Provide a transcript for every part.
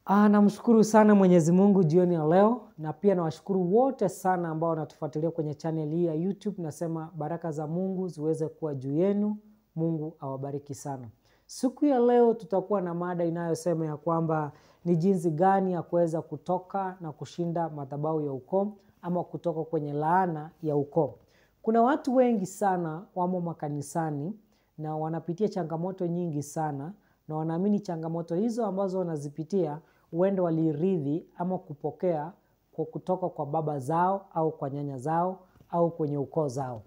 Namshukuru sana Mwenyezi Mungu jioni ya leo, na pia nawashukuru wote sana ambao wanatufuatilia kwenye channel hii ya YouTube. Nasema baraka za Mungu ziweze kuwa juu yenu. Mungu awabariki sana. Siku ya leo tutakuwa na mada inayosema ya kwamba ni jinsi gani ya kuweza kutoka na kushinda madhabahu ya ukoo ama kutoka kwenye laana ya ukoo. Kuna watu wengi sana wamo makanisani na wanapitia changamoto nyingi sana, na wanaamini changamoto hizo ambazo wanazipitia huenda walirithi ama kupokea kwa kutoka kwa baba zao au kwa nyanya zao au kwenye ukoo zao.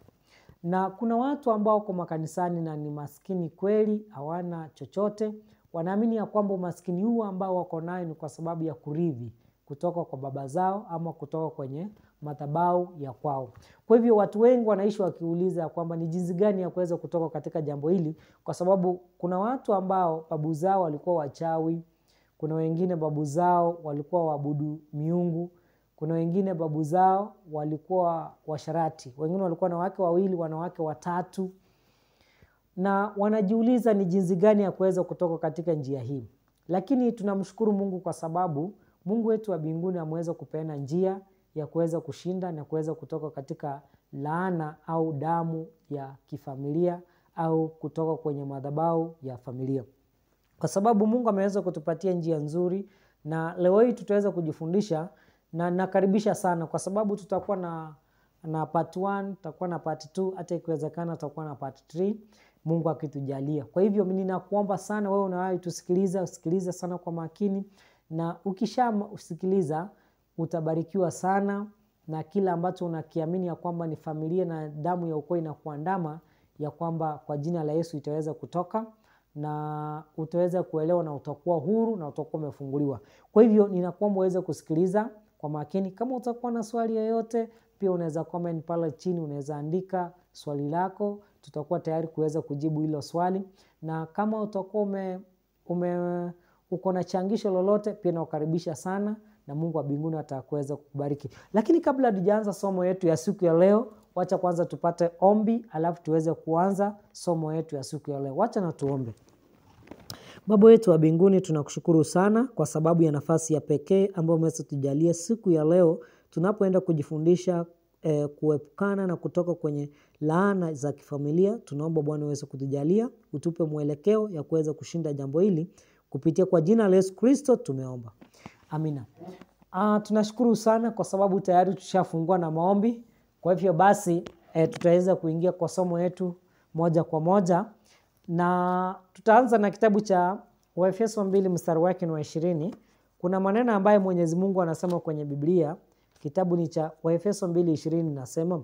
Na kuna watu ambao kwa makanisani na ni maskini kweli, hawana chochote, wanaamini ya kwamba umaskini huu ambao wako nayo ni kwa sababu ya kurithi kutoka kwa baba zao ama kutoka kwenye madhabahu ya kwao. Kwa hivyo watu wengi wanaishi wakiuliza kwamba ni jinsi gani ya kuweza kutoka katika jambo hili, kwa sababu kuna watu ambao babu zao walikuwa wachawi, kuna wengine babu zao walikuwa waabudu miungu, kuna wengine babu zao walikuwa washarati, wengine walikuwa na wake wawili, wanawake watatu, na wanajiuliza ni jinsi gani ya kuweza kutoka katika njia hii. Lakini tunamshukuru Mungu kwa sababu Mungu wetu wa mbinguni ameweza kupeana njia ya kuweza kushinda na kuweza kutoka katika laana au damu ya kifamilia au kutoka kwenye madhabahu ya familia. Kwa sababu Mungu ameweza kutupatia njia nzuri, na leo hii tutaweza kujifundisha, na nakaribisha sana kwa sababu tutakuwa na part 1, tutakuwa na part 2, hata ikiwezekana tutakuwa na part 3, Mungu akitujalia. Kwa hivyo mimi ninakuomba sana wewe unayetusikiliza, usikilize sana kwa makini, na ukishasikiliza utabarikiwa sana, na kila ambacho unakiamini ya kwamba ni familia na damu ya ukoo inakuandama, ya kwamba kwa jina la Yesu itaweza kutoka na utaweza kuelewa na utakuwa huru na utakuwa umefunguliwa. Kwa hivyo ninakuomba uweze kusikiliza kwa makini. Kama utakuwa na swali yoyote, pia unaweza comment pale chini, unaweza andika swali lako, tutakuwa tayari kuweza kujibu hilo swali. Na kama utakuwa uko na changisho lolote, pia nakukaribisha sana, na Mungu wa mbinguni atakuweza kukubariki. Lakini kabla hatujaanza somo yetu ya siku ya leo, wacha kwanza tupate ombi, alafu tuweze kuanza somo yetu ya siku ya leo. Wacha na tuombe. Baba yetu wa mbinguni, tunakushukuru sana kwa sababu ya nafasi ya pekee ambayo umetujalia siku ya leo tunapoenda kujifundisha kuepukana na kutoka kwenye laana za kifamilia. Tunaomba Bwana uweze kutujalia, utupe mwelekeo ya kuweza kushinda jambo hili kupitia kwa jina la Yesu Kristo tumeomba. Amina. Tunashukuru sana kwa sababu tayari tushafungua na maombi. Kwa hivyo basi tutaweza kuingia kwa somo yetu moja kwa moja, na tutaanza na kitabu cha Waefeso 2 mstari wake ni wa 20. Kuna maneno ambayo Mwenyezi Mungu anasema kwenye Biblia. Kitabu ni cha Waefeso 2:20, nasema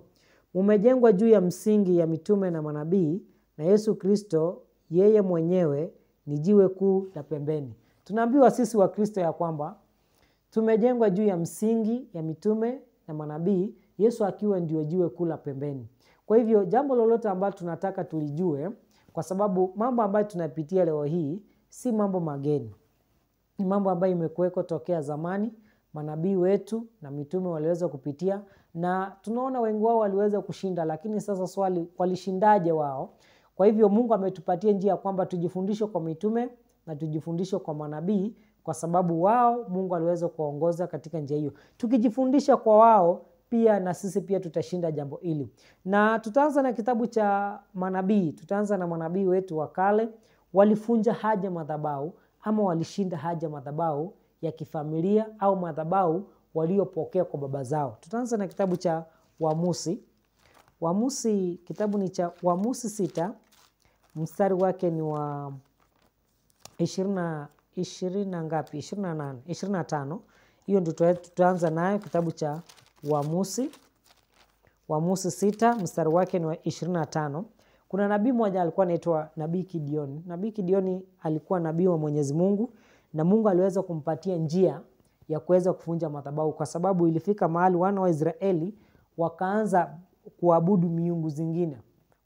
mumejengwa juu ya msingi ya mitume na manabii, na Yesu Kristo yeye mwenyewe ni jiwe kuu la pembeni. Tunaambiwa sisi wa Kristo ya kwamba tumejengwa juu ya msingi ya mitume na manabii, Yesu akiwa ndio jiwe kuu la pembeni. Kwa hivyo jambo lolote ambalo tunataka tulijue, kwa sababu mambo ambayo tunapitia leo hii si mambo mageni. Ni mambo ambayo imekuweko tokea zamani. Manabii wetu na mitume waliweza kupitia, na tunaona wengi wao waliweza kushinda, lakini sasa swali, walishindaje wao? Kwa hivyo Mungu ametupatia njia kwamba tujifundishe kwa mitume na tujifundishe kwa manabii, kwa sababu wao Mungu aliweza kuwaongoza katika njia hiyo. Tukijifundisha kwa wao pia na sisi pia tutashinda jambo hili. Na tutaanza na kitabu cha manabii. Tutaanza na manabii wetu wa kale. Walifunja haja madhabahu ama walishinda haja madhabahu ya kifamilia au madhabahu waliopokea kwa baba zao. Tutaanza na kitabu cha Waamuzi. Waamuzi, kitabu ni cha Waamuzi 6 mstari wake ni wa 25. Hiyo ndio tutaanza nayo, kitabu cha Waamuzi. Waamuzi 6 mstari wake ni wa 25. Kuna nabii mmoja alikuwa anaitwa Nabii Gideoni. Nabii Gideoni alikuwa nabii wa Mwenyezi Mungu, na Mungu aliweza kumpatia njia ya kuweza kuvunja madhabahu, kwa sababu ilifika mahali wana wa Israeli wakaanza kuabudu miungu zingine.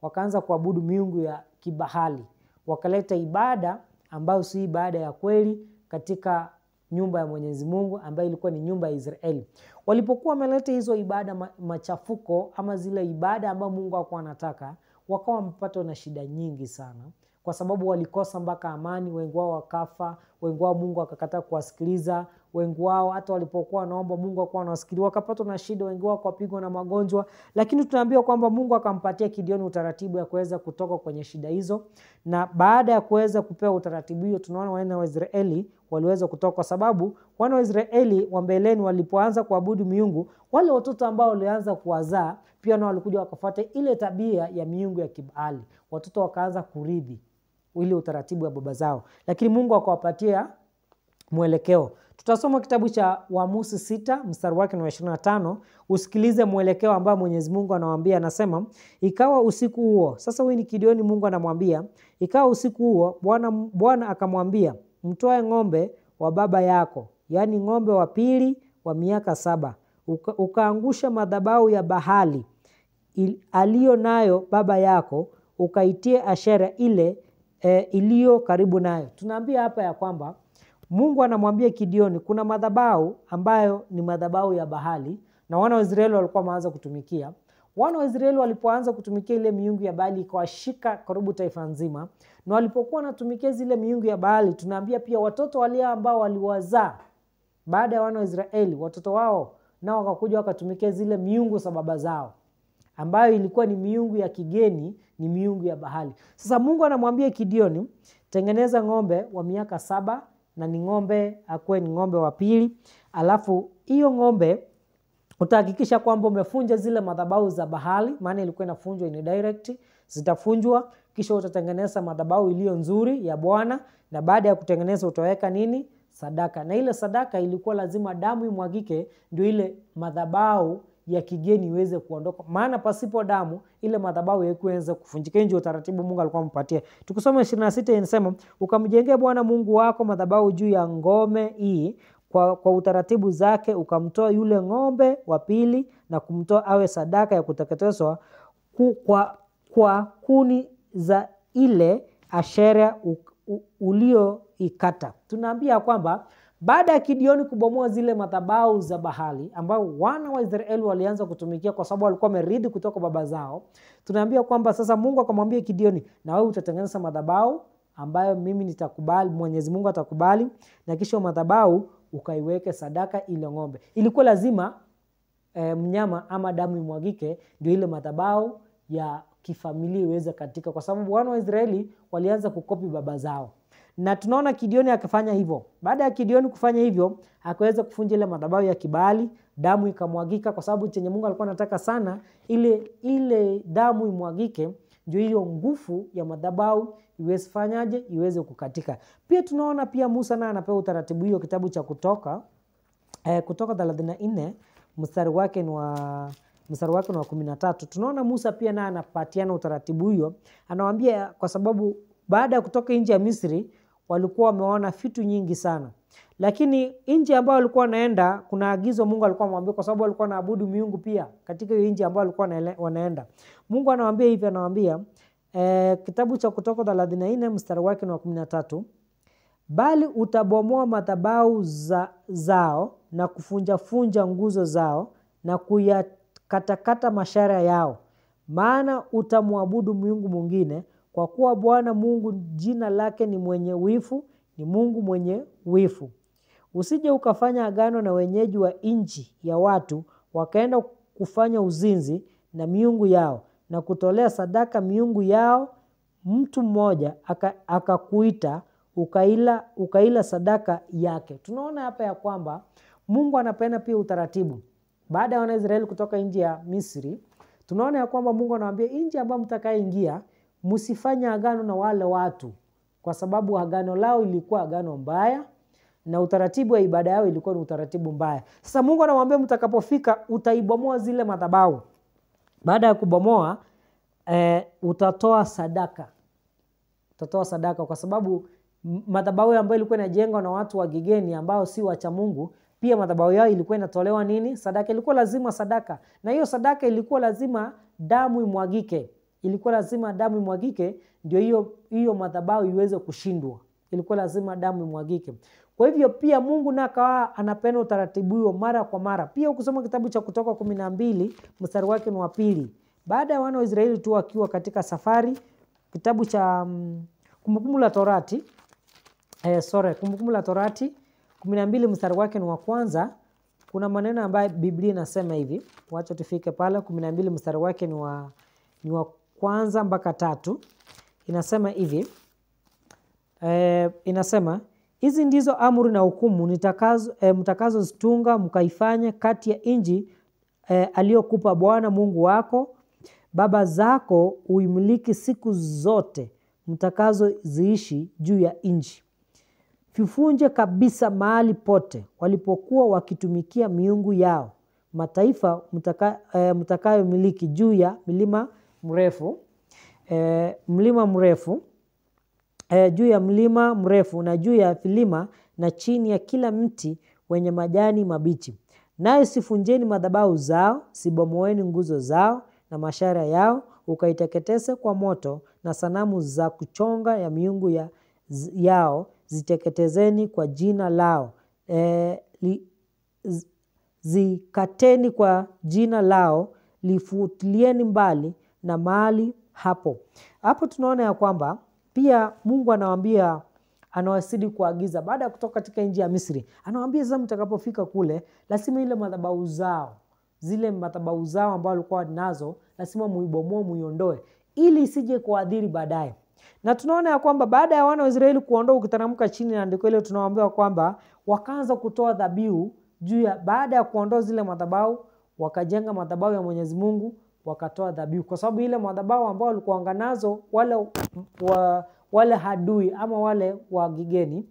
Wakaanza kuabudu miungu ya kibahali. Wakaleta ibada ambayo si ibada ya kweli katika nyumba ya Mwenyezi Mungu ambayo ilikuwa ni nyumba ya Israeli. Walipokuwa wameleta hizo ibada machafuko ama zile ibada ambayo Mungu hakuwa anataka, wakawa wamepatwa na shida nyingi sana. kwa sababu walikosa mpaka amani, wengi wao wakafa, wengi wao Mungu akakataa kuwasikiliza, wengi wao hata walipokuwa wanaomba Mungu hakuwa anawasikiliza, wakapatwa na shida, wengi wao wakapigwa na magonjwa. Lakini tunaambiwa kwamba Mungu akampatia Gideoni utaratibu ya kuweza kutoka kwenye shida hizo, na baada ya kuweza kupewa utaratibu hiyo, tunaona wana wa Israeli waliweza kutoka, kwa sababu wana wa Israeli wa mbeleni walipoanza kuabudu miungu, wale watoto ambao walianza kuwazaa pia nao walikuja wakafuata ile tabia ya miungu ya Kibaali. Watoto wakaanza kurithi ile utaratibu wa baba zao, lakini Mungu akawapatia mwelekeo. Tutasoma kitabu cha Waamuzi 6 mstari wake ni wa 25. Usikilize mwelekeo ambao Mwenyezi Mungu anawaambia. Anasema, ikawa usiku huo. Sasa huyu ni Gideoni, Mungu anamwambia, ikawa usiku huo Bwana akamwambia, mtoe ng'ombe wa baba yako, yaani ng'ombe wa pili wa miaka 7, ukaangusha madhabahu ya Bahali aliyo nayo baba yako, ukaitie Ashera ile iliyo karibu nayo. Tunaambia hapa ya kwamba Mungu anamwambia Gideoni kuna madhabahu ambayo ni madhabahu ya Bahali, na wana wa Israeli walikuwa wameanza kutumikia. Wana wa Israeli walipoanza kutumikia ile miungu ya Baali ikawashika karibu taifa nzima, na walipokuwa wanatumikia zile miungu ya Baali, tunaambia pia watoto wale ambao waliwazaa baada ya wana wa Israeli, watoto wao nao wakakuja wakatumikia zile miungu za baba zao, ambayo ilikuwa ni miungu ya kigeni, ni miungu ya Bahali. Sasa Mungu anamwambia Gideoni, tengeneza ng'ombe wa miaka 7, na ni ng'ombe akuwe ni ng'ombe wa pili. Alafu hiyo ng'ombe utahakikisha kwamba umefunja zile madhabahu za Bahali, maana ilikuwa inafunjwa in direct, zitafunjwa, kisha utatengeneza madhabahu iliyo nzuri ya Bwana, na baada ya kutengeneza utaweka nini? Sadaka. Na ile sadaka ilikuwa lazima damu imwagike ndio ile madhabahu ya kigeni iweze kuondoka, maana pasipo damu ile madhabahu haikuweza kufunjika. Ndio utaratibu Mungu alikuwa amempatia. Tukisoma 26 inasema, ukamjengea Bwana Mungu wako madhabahu juu ya ngome hii kwa utaratibu zake, ukamtoa yule ng'ombe wa pili na kumtoa awe sadaka ya kuteketezwa kwa kuni za ile Ashera ulioikata. Tunaambia kwamba baada ya Gideoni kubomoa zile madhabahu za Bahali ambao wana wa Israeli walianza kutumikia kwa sababu walikuwa wameridhi kutoka baba zao, tunaambia kwamba sasa Mungu akamwambia Gideoni, na wewe utatengeneza madhabahu ambayo mimi nitakubali, Mwenyezi Mungu atakubali, na kisha madhabahu ukaiweke sadaka ile ng'ombe. Ilikuwa lazima mnyama ama damu imwagike ndio ile madhabahu ya kifamilia iweze katika, kwa sababu wana wa Israeli walianza kukopi baba zao. Na tunaona Gideoni akifanya hivyo. Baada ya Gideoni kufanya hivyo, akaweza kufunja ile madhabahu ya Kibaali, damu ikamwagika, kwa sababu chenye Mungu alikuwa anataka sana ile damu imwagike ndio hiyo nguvu ya madhabahu iweze fanyaje, iweze kukatika. Pia tunaona pia Musa naye anapewa utaratibu hiyo, kitabu cha Kutoka Kutoka 34 mstari wake ni wa 13. Tunaona Musa pia naye anapatiana utaratibu hiyo. Anawaambia kwa sababu baada ya kutoka nje ya Misri walikuwa wameona vitu nyingi sana, lakini nje ambayo walikuwa wanaenda kuna agizo Mungu alikuwa amwambia, kwa sababu walikuwa wanaabudu miungu pia katika hiyo nje ambayo walikuwa wanaenda. Mungu anawaambia hivi, anawaambia kitabu cha Kutoka 34 mstari wake ni wa 13, bali utabomoa madhabahu zao na kufunja-funja nguzo zao na kuyakatakata mashara yao, maana utamwabudu miungu mwingine, kwa kuwa Bwana Mungu jina lake ni mwenye wivu, ni Mungu mwenye wivu. Usije ukafanya agano na wenyeji wa nchi ya watu, wakaenda kufanya uzinzi na miungu yao na kutolea sadaka miungu yao. Mtu mmoja akakuita ukaila sadaka yake. Tunaona hapa ya kwamba Mungu anapenda pia utaratibu. Baada ya wana Israeli kutoka nchi ya Misri, tunaona ya kwamba Mungu anawaambia nchi ambayo mtakayoingia msifanye agano na wale watu, kwa sababu agano lao ilikuwa agano mbaya na utaratibu wa ibada yao ilikuwa ni utaratibu mbaya. Sasa Mungu anawaambia mtakapofika utaibomoa zile madhabahu. Baada ya kubomoa utatoa sadaka. Utatoa sadaka kwa sababu madhabahu ambayo ilikuwa inajengwa na watu wa kigeni ambao si wacha Mungu, pia madhabahu yao ilikuwa inatolewa nini? Sadaka. Ilikuwa lazima sadaka. Na hiyo sadaka ilikuwa lazima damu imwagike. Ilikuwa lazima damu imwagike ndio hiyo madhabahu iweze kushindwa. Ilikuwa lazima damu imwagike. Kwa hivyo pia Mungu na akawa anapenda utaratibu huo mara kwa mara. Pia ukisoma kitabu cha Kutoka 12 mstari wake ni wa 2. Baada ya wana wa Israeli tu wakiwa katika safari, kitabu cha Kumbukumbu la Torati Kumbukumbu la Torati 12 mstari wake ni wa kwanza. Kuna maneno ambayo Biblia inasema hivi, wacha tufike pale 12 mstari wake ni wa kwanza mpaka 3. Inasema hivi, inasema hizi ndizo amri na hukumu mtakazozitunga mkaifanye kati ya nchi aliyokupa Bwana Mungu wako baba zako uimiliki siku zote mtakazoziishi juu ya nchi. Vifunje kabisa mahali pote walipokuwa wakitumikia miungu yao mataifa mtakayomiliki juu ya milima mrefu, juu ya mlima mrefu na juu ya vilima na chini ya kila mti wenye majani mabichi. Naye sifunjeni madhabahu zao, sibomoeni nguzo zao na mashara yao, ukaiteketeze kwa moto, na sanamu za kuchonga ya miungu yao ziteketezeni kwa jina lao, zikateni kwa jina lao, lifutilieni mbali na mahali hapo. Hapo tunaona ya kwamba pia Mungu anawaambia, anawasidi kuagiza baada ya kutoka katika nchi ya Misri. Anawaambia sasa mtakapofika kule lazima ile madhabahu zao, zile madhabahu zao ambao walikuwa nazo lazima muibomoe, muiondoe ili isije kuadhiri baadaye. Na tunaona ya kwamba baada ya wana wa Israeli kuondoa, ukiteremka chini na andiko ile tunaambiwa kwamba wakaanza kutoa dhabihu juu ya, baada ya kuondoa zile madhabahu wakajenga madhabahu ya Mwenyezi Mungu, wakatoa dhabihu, kwa sababu ile madhabahu ambao walikuwa nazo wale hadui ama wale wa kigeni,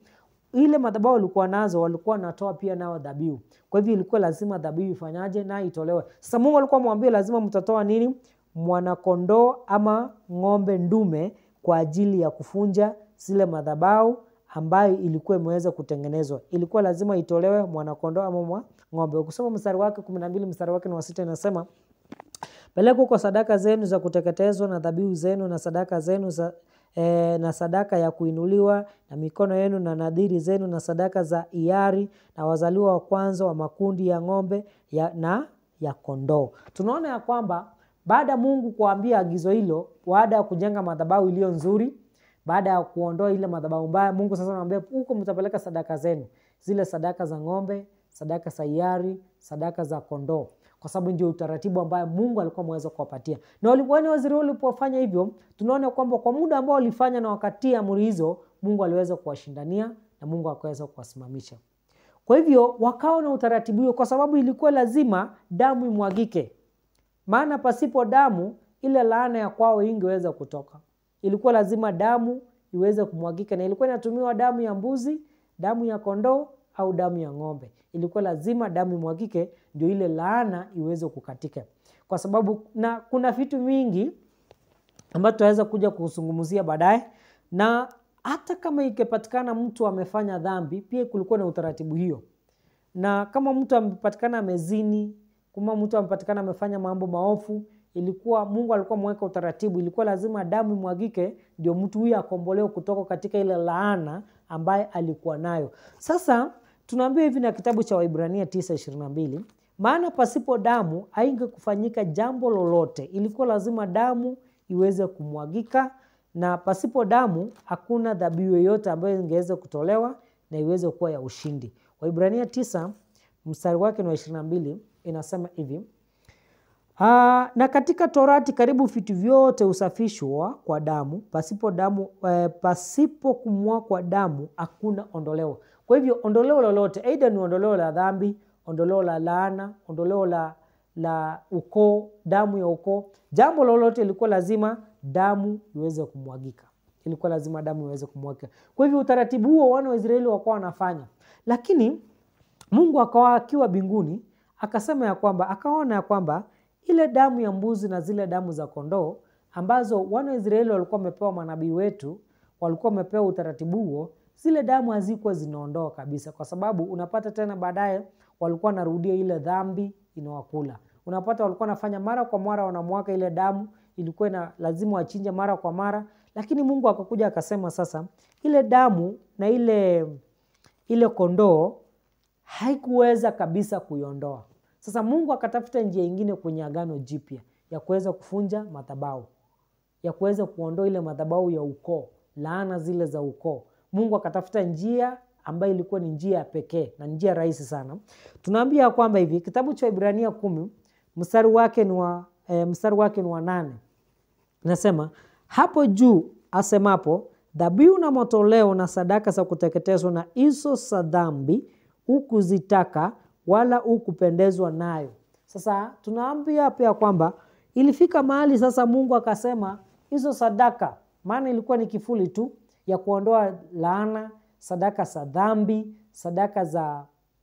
ile madhabahu walikuwa nazo walikuwa wanatoa pia nao dhabihu. Kwa hivyo ilikuwa lazima dhabihu ifanyaje na itolewe. Sasa Mungu alikuwa amwambia lazima mtatoa nini? Mwana kondoo ama ng'ombe ndume kwa ajili ya kufunja zile madhabahu ambayo ilikuwa imeweza kutengenezwa. Ilikuwa lazima itolewe mwana kondoo ama ng'ombe. Ukisoma mstari wake 12 mstari wake ni wa 6 inasema, peleka huko sadaka zenu za kuteketezwa na dhabihu zenu na sadaka zenu za na sadaka ya kuinuliwa na mikono yenu na nadhiri zenu na sadaka za hiari na wazaliwa wa kwanza wa makundi ya ng'ombe na ya kondoo. Tunaona ya kwamba baada Mungu kuambia agizo hilo, baada ya kujenga madhabahu iliyo nzuri, baada ya kuondoa ile madhabahu mbaya, Mungu sasa anawaambia huko mtapeleka sadaka zenu, zile sadaka za ng'ombe, sadaka za hiari, sadaka za kondoo, kwa sababu ndio utaratibu ambaye Mungu alikuwa ameweza kuwapatia. Na wana wa Israeli walipofanya hivyo, tunaona kwamba kwa muda ambao walifanya na wakati amri hizo, Mungu aliweza kuwashindania na Mungu akaweza kuwasimamisha. Kwa hivyo wakawa na utaratibu huo, kwa sababu ilikuwa lazima damu imwagike. Maana pasipo damu ile laana ya kwao ingeweza kutoka. Ilikuwa lazima damu iweze kumwagika, na ilikuwa inatumiwa damu ya mbuzi, damu ya kondoo au damu ya ng'ombe. Ilikuwa lazima damu imwagike ndio ile laana iweze kukatika. Kwa sababu na kuna vitu mingi ambavyo tutaweza kuja kuzungumzia baadaye. Na hata kama ingepatikana mtu amefanya dhambi, pia kulikuwa na utaratibu hiyo. Na kama mtu amepatikana amezini, kama mtu amepatikana amefanya mambo maofu, ilikuwa Mungu alikuwa ameweka utaratibu, ilikuwa lazima damu imwagike ndio mtu huyu akombolewe kutoka katika ile laana ambaye alikuwa nayo. Sasa tunaambiwa hivi na kitabu cha Waibrania 9:22, maana pasipo damu haingekufanyika jambo lolote. Ilikuwa lazima damu iweze kumwagika, na pasipo damu hakuna dhabihu yoyote ambayo ingeweza kutolewa na iweze kuwa ya ushindi. Waibrania 9 mstari wake ni wa 22 inasema hivi, na katika Torati karibu vitu vyote husafishwa kwa damu, pasipo damu, pasipo kumwa kwa damu hakuna ondoleo. Kwa hivyo ondoleo lolote, aidha ni ondoleo la dhambi, ondoleo la laana, ondoleo la ukoo, damu ya ukoo, jambo lolote ilikuwa lazima damu iweze kumwagika. Ilikuwa lazima damu iweze kumwagika. Kwa hivyo utaratibu huo wana wa Israeli walikuwa wanafanya. Lakini Mungu akawa akiwa mbinguni akasema ya kwamba, akaona ya kwamba ile damu ya mbuzi na zile damu za kondoo ambazo wana wa Israeli walikuwa wamepewa manabii wetu, walikuwa wamepewa utaratibu huo, zile damu hazikuwa zinaondoa kabisa, kwa sababu unapata tena baadaye walikuwa wanarudia ile dhambi inawakula. Unapata walikuwa wanafanya mara kwa mara, wanamwaga ile damu, ilikuwa na lazima wachinje mara kwa mara. Lakini Mungu akakuja akasema sasa ile damu na ile kondoo haikuweza kabisa kuiondoa. Sasa Mungu akatafuta njia nyingine kwenye Agano Jipya ya kuweza kufunja madhabahu, ya kuweza kuondoa ile madhabahu ya ukoo laana zile za ukoo. Mungu akatafuta njia ambayo ilikuwa ni njia ya pekee na njia rahisi sana. Tunaambia kwamba hivi kitabu cha Ibrania 10 mstari wake ni wa 8. Nasema hapo juu asemapo, dhabihu na matoleo na sadaka za kuteketezwa na hizo za dhambi hukuzitaka wala hukupendezwa nayo. Sasa tunaambia pia kwamba ilifika mahali sasa Mungu akasema hizo sadaka, maana ilikuwa ni kifuli tu ya kuondoa laana, sadaka za dhambi, sadaka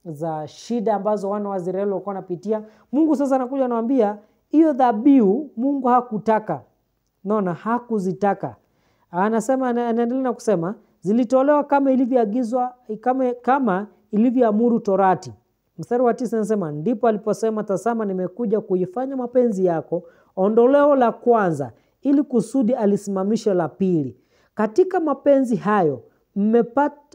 za shida ambazo wana wa Israeli walikuwa wanapitia. Mungu sasa anakuja anawaambia hiyo dhabihu Mungu hakutaka. Naona hakuzitaka. Anasema, anaendelea na kusema zilitolewa kama ilivyoagizwa, kama ilivyoamuru Torati. Mstari wa 9 anasema ndipo aliposema, tazama nimekuja kuifanya mapenzi yako, ondoleo la kwanza ili kusudi alisimamisha la pili. Katika mapenzi hayo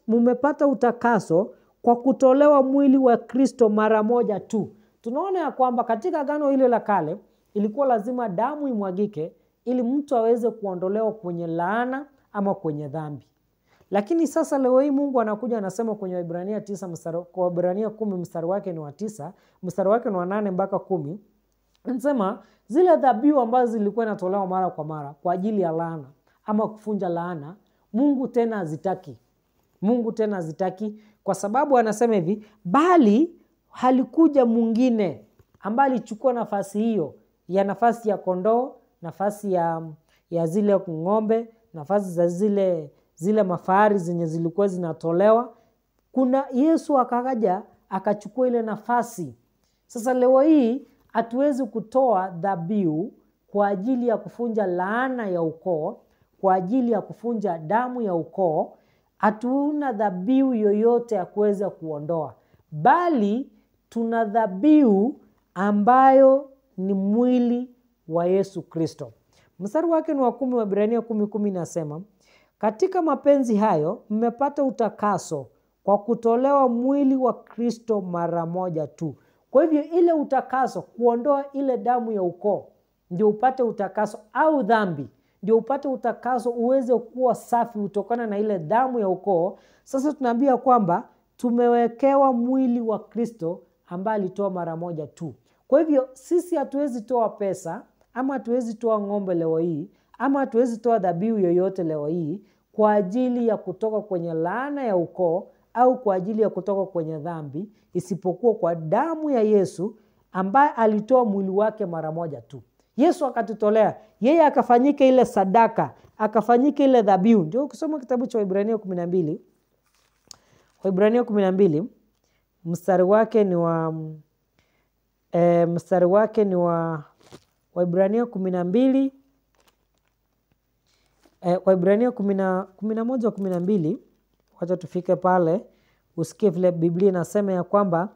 mmepata utakaso kwa kutolewa mwili wa Kristo mara moja tu. Tunaona ya kwamba katika agano ile la kale ilikuwa lazima damu imwagike ili mtu aweze kuondolewa kwenye laana ama kwenye dhambi. Lakini sasa leo hii Mungu anakuja anasema kwenye Waebrania 9 mstari, kwa Waebrania 10 mstari wake ni wa 9, mstari wake ni wa 8 mpaka 10. Anasema zile dhabihu ambazo zilikuwa inatolewa mara kwa mara kwa ajili ya laana ama kufunja laana, Mungu tena hazitaki. Mungu tena hazitaki, kwa sababu anasema hivi, bali halikuja mwingine ambaye alichukua nafasi hiyo, ya nafasi ya kondoo, nafasi ya zile ng'ombe, nafasi za zile mafahari zenye zilikuwa zinatolewa. Kuna Yesu akaja akachukua ile nafasi. Sasa leo hii hatuwezi kutoa dhabihu kwa ajili ya kufunja laana ya ukoo, kwa ajili ya kufunja damu ya ukoo. Hatuna dhabihu yoyote ya kuweza kuondoa, bali tuna dhabihu ambayo ni mwili wa Yesu Kristo. Mstari wake ni wa 10 wa Ibrania 10:10 inasema, katika mapenzi hayo mmepata utakaso kwa kutolewa mwili wa Kristo mara moja tu. Kwa hivyo ile utakaso, kuondoa ile damu ya ukoo ndio upate utakaso, au dhambi ndio upate utakaso, uweze kuwa safi kutokana na ile damu ya ukoo. Sasa tunaambia kwamba tumewekewa mwili wa Kristo ambaye alitoa mara moja tu. Kwa hivyo sisi hatuwezi toa pesa ama hatuwezi toa ng'ombe leo hii ama hatuwezi toa dhabihu yoyote leo hii kwa ajili ya kutoka kwenye laana ya ukoo au kwa ajili ya kutoka kwenye dhambi, isipokuwa kwa damu ya Yesu ambaye alitoa mwili wake mara moja tu. Yesu akatutolea, yeye akafanyika ile sadaka, akafanyika ile dhabihu. Ndio ukisoma kitabu cha Waebrania 12, Waebrania 12 mstari wake ni wa mstari wake ni wa Waebrania 12, Waebrania 11 12. Wacha tufike pale usikie vile Biblia inasema ya kwamba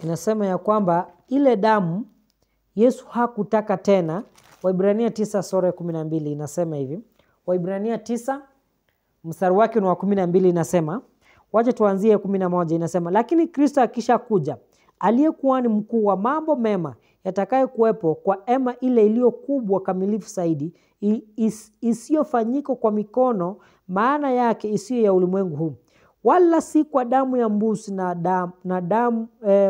inasema ya kwamba ile damu Yesu hakutaka tena. Waebrania 9 sura ya 12 inasema hivi. Waebrania 9 mstari wake ni wa 12 inasema, wacha tuanzie 11 inasema, lakini Kristo akisha kuja, aliyekuwa ni mkuu wa mambo mema yatakayo kuwepo kwa ema ile iliyo kubwa kamilifu zaidi, isiyofanyika kwa mikono, maana yake isiyo ya ulimwengu huu, wala si kwa damu ya mbuzi na damu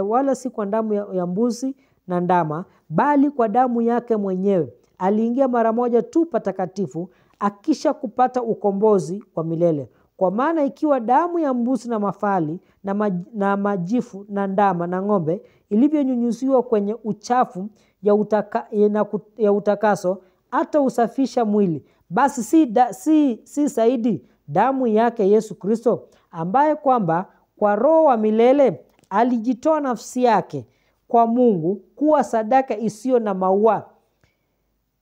wala si kwa damu ya mbuzi na ndama, bali kwa damu yake mwenyewe aliingia mara moja tu patakatifu, akisha kupata ukombozi wa milele. Kwa maana ikiwa damu ya mbuzi na mafali na majifu na ndama na ng'ombe ilivyonyunyuziwa kwenye uchafu ya utakaso hata usafisha mwili, basi si zaidi damu yake Yesu Kristo, ambaye kwamba kwa roho wa milele alijitoa nafsi yake kwa Mungu kuwa sadaka isiyo na maua,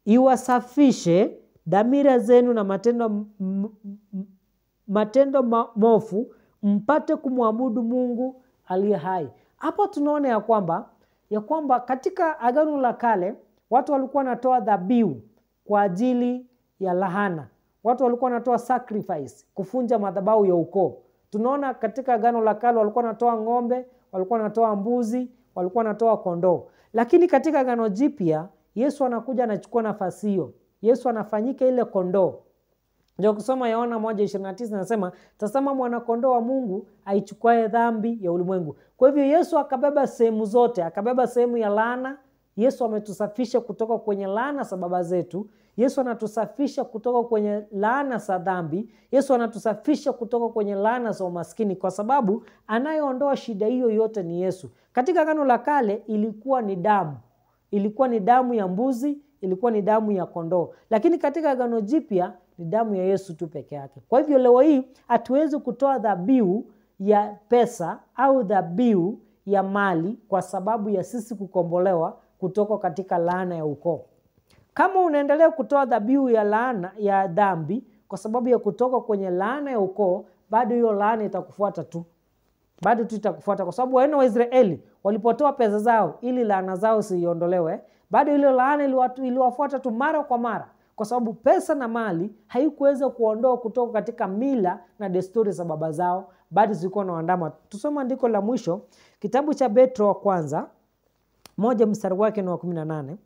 iwasafishe dhamira zenu na matendo mofu, mpate kumwabudu Mungu aliye hai. Hapo tunaona ya kwamba katika Agano la Kale watu walikuwa wanatoa dhabihu kwa ajili ya lahana. Watu walikuwa wanatoa sacrifice kufunja madhabahu ya ukoo. Tunaona katika Agano la Kale walikuwa wanatoa ng'ombe, walikuwa wanatoa mbuzi, walikuwa wanatoa kondoo. Lakini katika Agano Jipya Yesu anakuja anachukua nafasi hiyo. Yesu anafanyika ile kondoo. Ndio kusoma Yohana 1:29 nasema, tazama mwana kondoo wa Mungu aichukuaye dhambi ya ulimwengu. Kwa hivyo Yesu akabeba sehemu zote, akabeba sehemu ya laana. Yesu ametusafisha kutoka kwenye laana za baba zetu. Yesu anatusafisha kutoka kwenye laana za dhambi. Yesu anatusafisha kutoka kwenye laana za umaskini, kwa sababu anayeondoa shida hiyo yote ni Yesu. Katika Agano la Kale ilikuwa ni damu. Ilikuwa ni damu ya mbuzi, ilikuwa ni damu ya kondoo. Lakini katika Agano Jipya ni damu ya Yesu tu peke yake. Kwa hivyo leo hii hatuwezi kutoa dhabihu ya pesa au dhabihu ya mali kwa sababu ya sisi kukombolewa kutoka katika laana ya ukoo. Kama unaendelea kutoa dhabihu ya laana ya dhambi kwa sababu ya kutoka kwenye laana ya ukoo, bado hiyo laana itakufuata tu. Bado tu itakufuata, kwa sababu wana wa Israeli walipotoa pesa zao ili laana zao ziondolewe, bado ile laana iliwafuata tu mara kwa mara, kwa sababu pesa na mali haikuweza kuondoa kutoka katika mila na desturi za baba zao, bado zilikuwa na waandama. Tusome andiko la mwisho, kitabu cha Petro wa kwanza 1 mstari wake ni wa 18.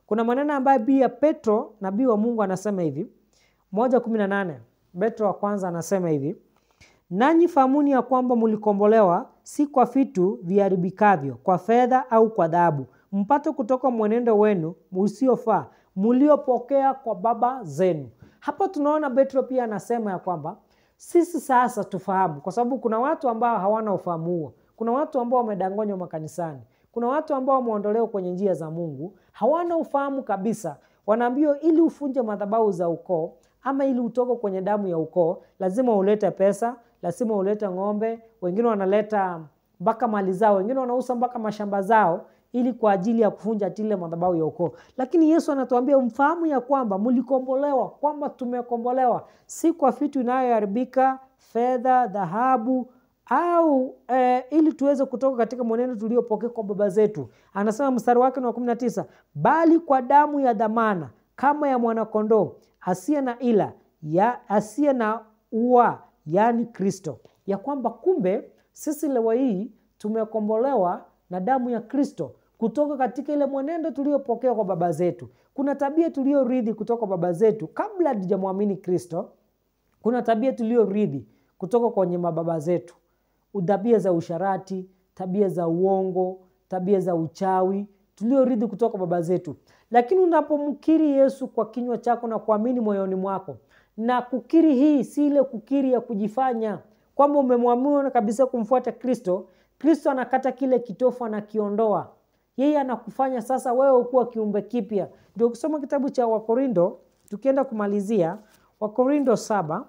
Kuna maneno ambayo pia Petro nabii wa Mungu anasema hivi, 1:18. Petro wa kwanza anasema hivi, nanyi fahamuni ya kwamba mlikombolewa si kwa vitu viharibikavyo, kwa fedha au kwa dhahabu, mpate kutoka mwenendo wenu usiofaa mliopokea kwa baba zenu. Hapa tunaona Petro pia anasema ya kwamba sisi sasa tufahamu, kwa sababu kuna watu ambao hawana ufahamu huo. Kuna watu ambao wamedanganywa makanisani. Kuna watu ambao wameondolewa kwenye njia za Mungu, hawana ufahamu kabisa. Wanaambiwa ili ufunje madhabahu za ukoo ama ili utoke kwenye damu ya ukoo, lazima ulete pesa, lazima ulete ng'ombe, wengine wanaleta mpaka mali zao, wengine wanauza mpaka mashamba zao ili kwa ajili ya kufunja ile madhabahu ya ukoo. Lakini Yesu anatuambia mfahamu ya kwamba mlikombolewa, kwamba tumekombolewa si kwa vitu inayoharibika, fedha, dhahabu au ili tuweze kutoka katika mwenendo tuliopokea kwa baba zetu. Anasema mstari wake ni wa 19, bali kwa damu ya dhamana kama ya mwana kondoo asiye na ila, ya asiye na ua, yani Kristo. Ya kwamba kumbe sisi leo hii tumekombolewa na damu ya Kristo kutoka katika ile mwenendo tuliopokea kwa baba zetu. Kuna tabia tuliorithi kutoka kwa baba zetu kabla hatujamwamini Kristo. Kuna tabia tuliorithi kutoka kwenye mababa zetu. Tabia za usharati, tabia za uongo, tabia za uchawi tuliorithi kutoka baba zetu. Lakini unapomkiri Yesu kwa kinywa chako na kuamini moyoni mwako, na kukiri hii si ile kukiri ya kujifanya kwamba umemwamini kabisa kumfuata Kristo, Kristo anakata kile kitofu anakiondoa. Yeye anakufanya sasa wewe kuwa kiumbe kipya. Ndio ukisoma kitabu cha Wakorindo, tukienda kumalizia Wakorindo 7,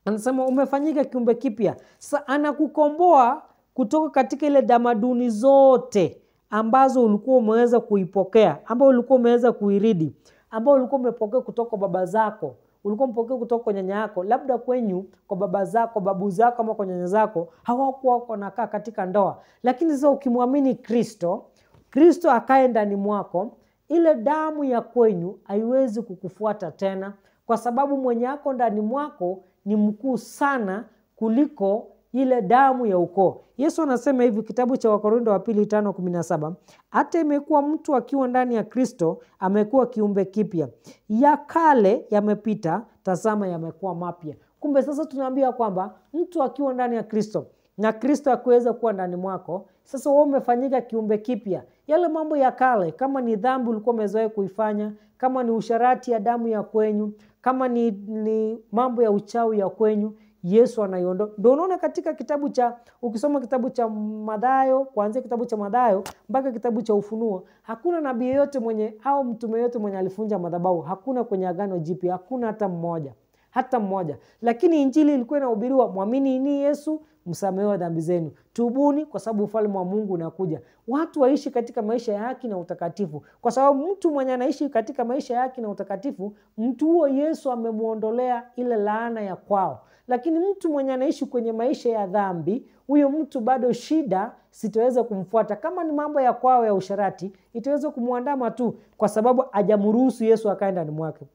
anasema umefanyika kiumbe kipya. Sasa anakukomboa kutoka katika ile tamaduni zote ambazo ulikuwa umeweza kuipokea, ambao ulikuwa umeweza kuiridi, ambao ulikuwa umepokea kutoka kwa baba zako, ulikuwa umepokea kutoka kwa nyanya yako, labda kwenyu kwa baba zako, babu zako ama kwa nyanya zako hawakuwa wanakaa katika ndoa. Lakini sasa ukimwamini Kristo, Kristo akae ndani mwako, ile damu ya kwenyu haiwezi kukufuata tena, kwa sababu mwenye yako ndani mwako ni mkuu sana kuliko ile damu ya ukoo. Yesu anasema hivi kitabu cha Wakorintho wa pili 5:17, hata imekuwa mtu akiwa ndani ya Kristo amekuwa kiumbe kipya, ya kale yamepita, tazama yamekuwa mapya. Kumbe sasa tunaambia kwamba mtu akiwa ndani ya Kristo na Kristo akiweza kuwa ndani mwako, sasa wewe umefanyika kiumbe kipya. Yale mambo ya kale, kama ni dhambi ulikuwa umezoea kuifanya, kama ni usharati ya damu ya kwenyu, kama ni mambo ya uchawi ya kwenyu, Yesu anaiondoa. Ndio unaona katika kitabu cha, ukisoma kitabu cha Mathayo, kuanzia kitabu cha Mathayo mpaka kitabu cha Ufunuo, hakuna nabii yote mwenye au mtume yote mwenye alifunja madhabahu, hakuna kwenye Agano Jipya, hakuna hata mmoja. Hata mmoja. Lakini injili ilikuwa inahubiriwa, mwamini ni Yesu, msamehewe dhambi zenu, tubuni kwa sababu ufalme wa Mungu unakuja. Watu waishi katika maisha ya haki na utakatifu, kwa sababu mtu mwenye anaishi katika maisha ya haki na utakatifu, mtu huo Yesu amemuondolea ile laana ya kwao. Lakini mtu mwenye anaishi kwenye maisha ya dhambi, huyo mtu bado shida sitaweza kumfuata. Kama ni mambo ya kwao ya usharati, itaweza kumuandama tu, kwa sababu hajamruhusu Yesu akae ndani mwake.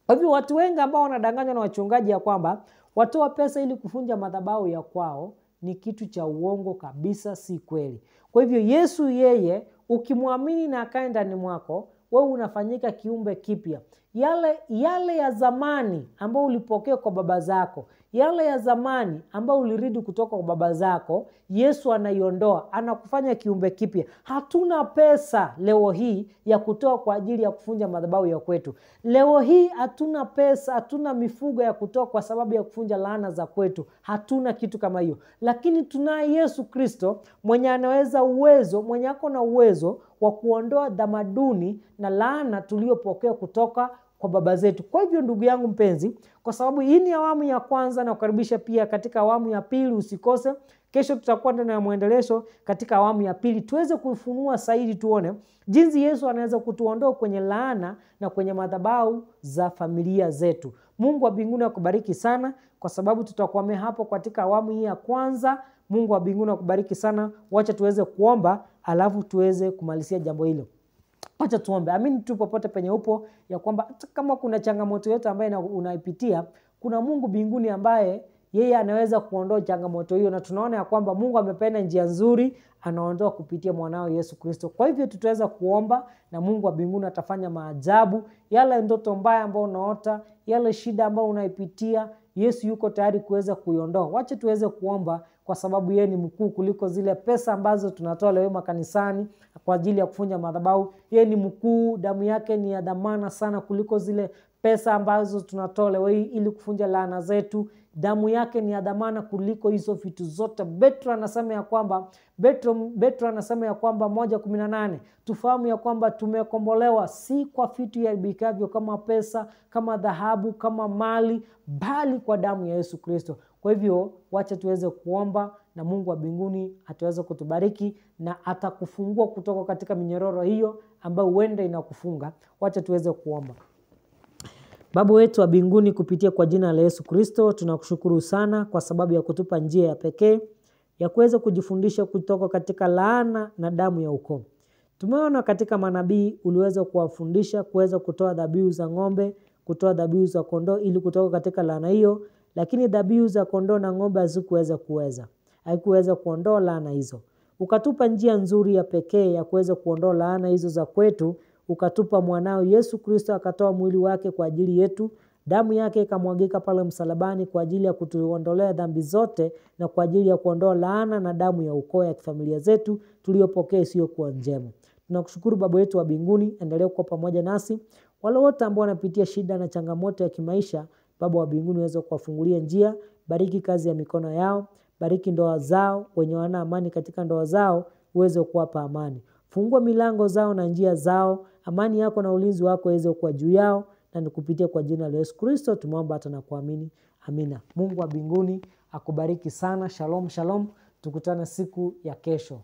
Kwa hivyo watu wengi ambao wanadanganywa na wachungaji ya kwamba watoa pesa ili kufunja madhabahu ya kwao ni kitu cha uongo kabisa, si kweli. Kwa hivyo Yesu yeye ukimwamini na akae ndani mwako, wewe unafanyika kiumbe kipya. Yale ya zamani ambayo ulipokea kwa baba zako, yale ya zamani ambayo uliridi kutoka kwa baba zako, Yesu anaiondoa, anakufanya kiumbe kipya. Hatuna pesa leo hii ya kutoa kwa ajili ya kufunja madhabahu ya kwetu. Leo hii hatuna pesa, hatuna mifugo ya kutoa kwa sababu ya kufunja laana za kwetu. Hatuna kitu kama hiyo. Lakini tunaye Yesu Kristo mwenye anaweza uwezo, mwenye ako na uwezo wa kuondoa tamaduni na laana tuliyopokea kutoka kwa baba zetu. Kwa hivyo ndugu yangu mpenzi, kwa sababu hii ni awamu ya kwanza, na kukaribisha pia katika awamu ya pili, usikose. Kesho tutakuwa na mwendelezo katika awamu ya pili, tuweze kufunua zaidi, tuone jinsi Yesu anaweza kutuondoa kwenye laana na kwenye madhabahu za familia zetu. Mungu wa mbinguni akubariki sana, kwa sababu tutakwamea hapo katika awamu hii ya kwanza. Mungu wa mbinguni akubariki sana. Wacha tuweze kuomba, alafu tuweze kumalizia jambo hilo. Wacha tuombe. Amini tu popote penye upo ya kwamba hata kama kuna changamoto yote ambayo unaipitia, kuna Mungu mbinguni ambaye yeye anaweza kuondoa changamoto hiyo, na tunaona ya kwamba Mungu amependa njia nzuri, anaondoa kupitia mwanao Yesu Kristo. Kwa hivyo tutaweza kuomba na Mungu wa mbinguni atafanya maajabu. Yale ndoto mbaya ambayo unaota, yale shida ambayo unaipitia, Yesu yuko tayari kuweza kuiondoa. Wacha tuweze kuomba, kwa sababu yeye ni mkuu kuliko zile pesa ambazo tunatoa leo makanisani kwa ajili ya kufunja madhabahu. Yeye ni mkuu, damu yake ni ya dhamana sana kuliko zile pesa ambazo tunatoa leo hii ili kufunja laana zetu. Damu yake ni ya dhamana kuliko hizo vitu zote. Petro anasema ya kwamba Petro anasema ya kwamba 1:18, tufahamu ya kwamba tumekombolewa si kwa vitu yaharibikavyo kama pesa, kama dhahabu, kama mali, bali kwa damu ya Yesu Kristo. Kwa hivyo wacha tuweze kuomba na Mungu wa mbinguni ataweza kutubariki na atakufungua kutoka katika minyororo hiyo ambayo huenda inakufunga. Wacha tuweze kuomba. Baba wetu wa mbinguni, kupitia kwa jina la Yesu Kristo, tunakushukuru sana kwa sababu ya kutupa njia ya pekee ya kuweza kujifundisha kutoka katika laana na damu ya ukoo. Tumeona katika manabii uliweza kuwafundisha kuweza kutoa dhabihu za ng'ombe, kutoa dhabihu za kondoo ili kutoka katika laana hiyo, lakini dhabihu za kondoo na ng'ombe haikuweza kuondoa laana hizo. Ukatupa njia nzuri ya pekee ya kuweza kuondoa laana hizo za kwetu. Ukatupa mwanao Yesu Kristo, akatoa mwili wake kwa ajili yetu, damu yake ikamwagika pale msalabani kwa ajili ya kutuondolea dhambi zote na kwa ajili ya kuondoa laana na damu ya ukoo ya familia zetu tuliyopokea isiyokuwa njema. Tunakushukuru Baba yetu wa mbinguni, endelea kuwa pamoja nasi. Wale wote ambao wanapitia shida na changamoto ya kimaisha, Baba wa mbinguni uweze kuwafungulia njia. Bariki kazi ya mikono yao, bariki ndoa zao, wenye wana amani katika ndoa zao uweze kuwapa amani. Fungua milango zao na njia zao, amani yako na ulinzi wako uweze kuwa juu yao, na nikupitia kwa jina la Yesu Kristo tumeomba hata na kuamini. Amina. Mungu wa mbinguni akubariki sana. Shalom, shalom. Tukutane siku ya kesho.